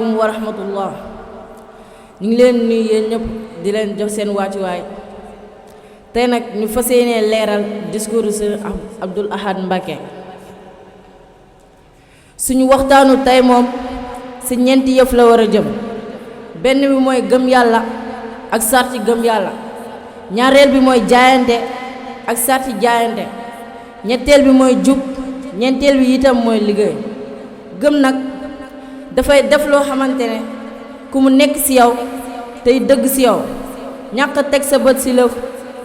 asalaamaaleykum wa rahmatullah. ñu ngi leen nuyu yéen ñëpp di leen jox seen wàccuwaay tey nag ñu fas yéenee leeral discours Sëriñ Abdoul Ahad Mbacké. suñu waxtaanu tey moom ci ñeenti yëf la war a jëm. benn bi mooy gëm yàlla ak sarti gëm yàlla. ñaareel bi mooy jaayante ak sarti jaayante. ñetteel bi mooy jub. ñeenteel bi itam mooy liggéey. gëm nag dafay def loo xamante ne ku mu nekk ci yow tey dëgg ci yow ñàkk a teg sa bët ci lëf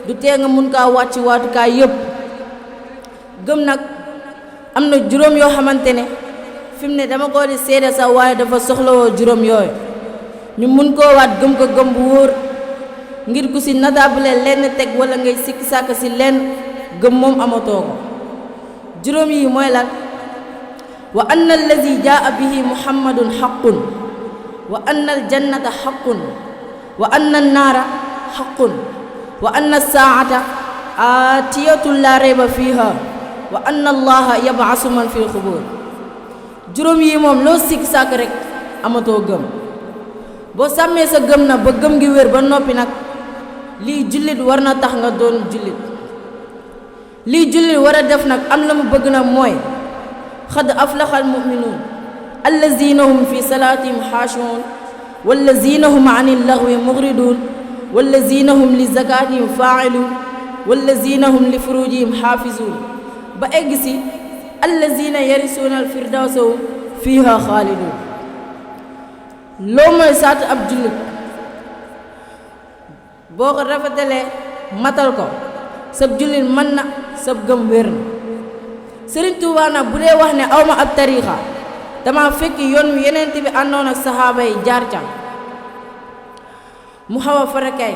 du tee nga mun kaa wàcc waatukaay yépp. gëm nag am na juróom yoo xamante ne fi mu ne dama ko di seede sax waaye dafa soxlawoo juróom yooyu ñu mun koo waat gëm ko gëm bu wóor ngir ku ci natable lenn teg walla ngay sikki sàkk ci lenn gëm moom amatoo ko. juróom yi mooy lan? wa anna allazi jaa bihi muhammadun xaqun wa anna aljannata xaqun wa anna annaara xaqun wa anna saacata aatiyatun laa rayba fiiha wa anna allaha yabcasu man fi lxubur. juróom yi moom loo sikki sàkk rek amatoo gëm. boo sàmmee sa gëm na ba gëm gi wér ba noppi nag lii jullit war na tax nga doon jullit. lii jullit war a def nag am la mu bëgg nag mooy xad aflaxa almuminuun allazina hum fi salaatihim xaashiuun wallazina hum an illaxwi mugriduun wallazina hum li zakatihim faaciluun wallazina hum li furujihim xaafizuun ba egg si allazina yarisuuna alfirdawsa hum fiiha xaaliduun. loo mooy saatu ab jullit boo ko rafetalee matal ko sab jullit mën na sab gëm wér na. Sëriñ Tuubaa nag bu dee wax ne awma ab tariixa dama fekk yoon wi yeneen bi àndoon ak saxaaba yi jaar ca mu xaw a farakay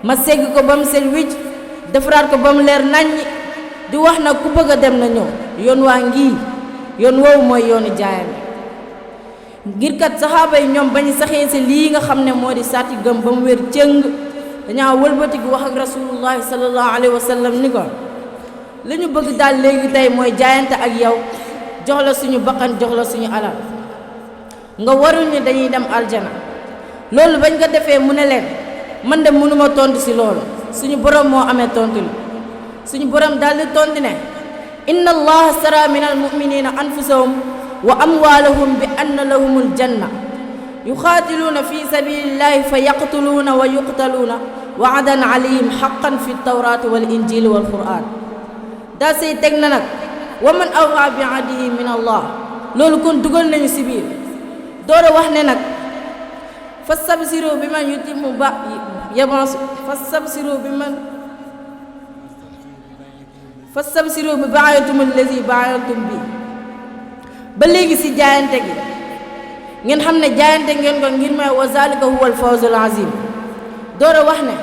ma segg ko ba mu set wicc defaraat ko ba mu leer naññi di wax nag ku bëgg a dem na ñëw yoon waa ngii yoon woowu mooy yoonu jaayante. ngir kat saxaaba yi ñoom bañu saxee si lii nga xam ne moo di sàtti gëm ba mu wér cëng dañaa wëlbatiku wax ak rasulullahi sallallahu alayhi wa sallam ni ko li ñu bëgg daal léegi tey mooy jaayante ak yow jox la suñu bakkan jox la suñu alal nga warul ni dañuy dem aljana. loolu bañ ko defee mu ne leen man de mënuma tontu ci loolu suñu borom moo amee tontu li. suñu borom daal di tontu ne inna allaha stara min almuminina anfusahum wa amwaalahum bi anna lahumul janna yuqaatiluuna fi sabilillahi fa yaqtuluuna wa yuqtaluuna waadan alayhim xaqan fi tawraati wal injili wal quraan. daa say teg na nag wa man awfaa bi ahdihi min allah. loolu kon dugal nañu ci biir doora wax ne nag fastabsiru bi man yutimu ba yabans fastabsiru bi baayatum allazi baayatum bi. ba léegi ci jaayante gi ngeen xam ne jaayante ngeen ko ngir may wa zalika huwa alfawzul azim. doora wax ne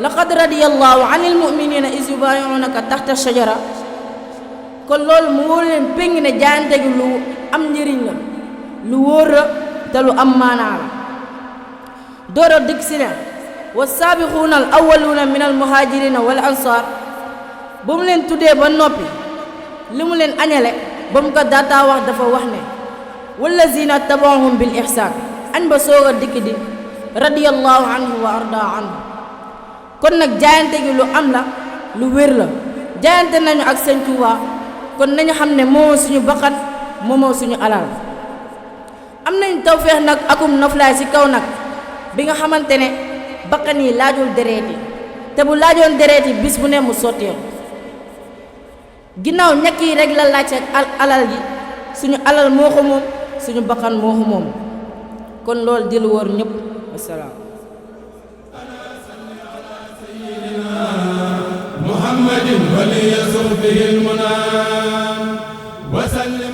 laqad radiyallahu anil muminina is yubayi'unaka taxta shajara. kon loolu mu wóor leen péng ne jaayante gi lu am njëriñ la lu wóor la te lu am maanaa la. doora dikk si ne wa saabixuuna al awaluuna min al muhajirina wal ansar ba mu leen tuddee ba noppi li mu leen añale ba mu ko daataa wax dafa wax ne wallazina tabaahum bil ihsaan añ ba soog a dikk di radiyallahu anhu wa arda anhu. kon nag jaayante gi lu am la lu wér la jaayante nañu ak Sëñ Tuubaa kon nañu xam ne moomoo suñu bakkan moomoo suñu alal. am nañ tawfeex nag akum noflaay ci kaw nag bi nga xamante ne bakkan yi laajul dereeti te bu laajoon dereeti bis bu ne mu sotteeku. ginnaaw ñàkk yi rek la laaj ak alal gi suñu alal moo ko moom suñu bakkan moo ko moom kon loolu di lu wóor ñëpp. wasalaam. muhammadin wali yasuf bihi al-munaa wa sallim